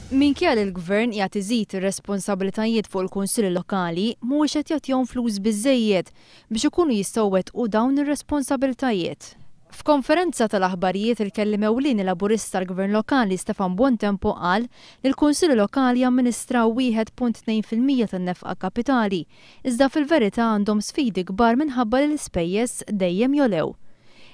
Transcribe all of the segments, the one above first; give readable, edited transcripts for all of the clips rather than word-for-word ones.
Minkejja li l-Gvern qiegħed iżid ir-responsabilitajiet fuq il-Kunsilli Lokali, mhuwiex qed jagħtihom flus biżżejjed biex ikunu jistgħu jwettqu dawn ir-responsabilitajiet. F'konferenza tal-aħbarijiet il-kelliem ewlieni Laburista għall-Gvern Lokali Stefan Buontempo qal li l-Kunsilli Lokali jamministraw 1.2% tan-nefqa kapitali iżda fil-verità għandhom sfidi kbar minħabba li l-ispejjeż dejjem jogħlew.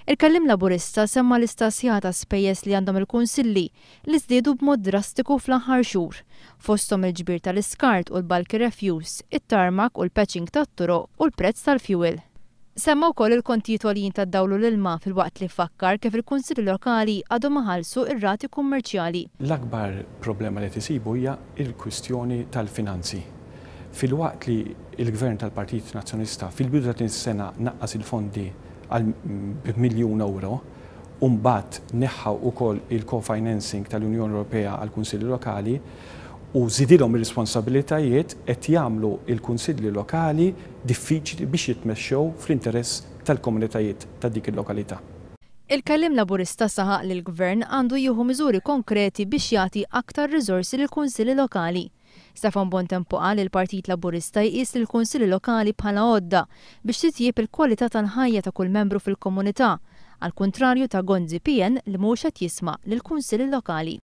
Il-kelliem Laburista semma lista sħiħa ta' spejjeż li għandhom il-Kunsilli li żdiedu b'mod drastiku fl-aħħar xhur, fosthom il-ġbir tal-iskart u l-bulky refuse, it-tarmac u l-patching tat-toroq u l-prezz tal-fuel. Semma wkoll il-kontijiet għoljin tad-dawl u l-ilma filwaqt li fakkar kif il-Kunsilli Lokali għadhom ma ħallsu r-rati kummerċjali. L-akbar problema li qed isibu hija l-kwistjoni tal-finanzi. Filwaqt li l-Gvern tal-Partit Nazzjonalista fil-bidu ta' din is-sena naqqas il-fondi għal b'miljun ewro u mbagħad neħħa wkoll il-co-financing tal-Unjoni Ewropea għall-Kunsilli Lokali u żidilhom ir-responsabilitajiet, qed jagħmlu l-Kunsilli Lokali diffiċli biex jitmexxew fl-interess tal-komunitajiet ta' dik il-lokalità. Il-Kelliem Laburista saħaq li l-Gvern għandu jieħu miżuri konkreti biex jagħti aktar riżorsi lill-Kunsilli Lokali. Stefan Bontempo qal li l-Partit Laburista jqis lill-Kunsilli Lokali bħala għodda biex titjieb il-kwalità tal-ħajja ta' kull membru fil-komunità, għall-kuntrarju ta' Gonzi PN li mhuwiex qed jisma' lill-Kunsilli Lokali.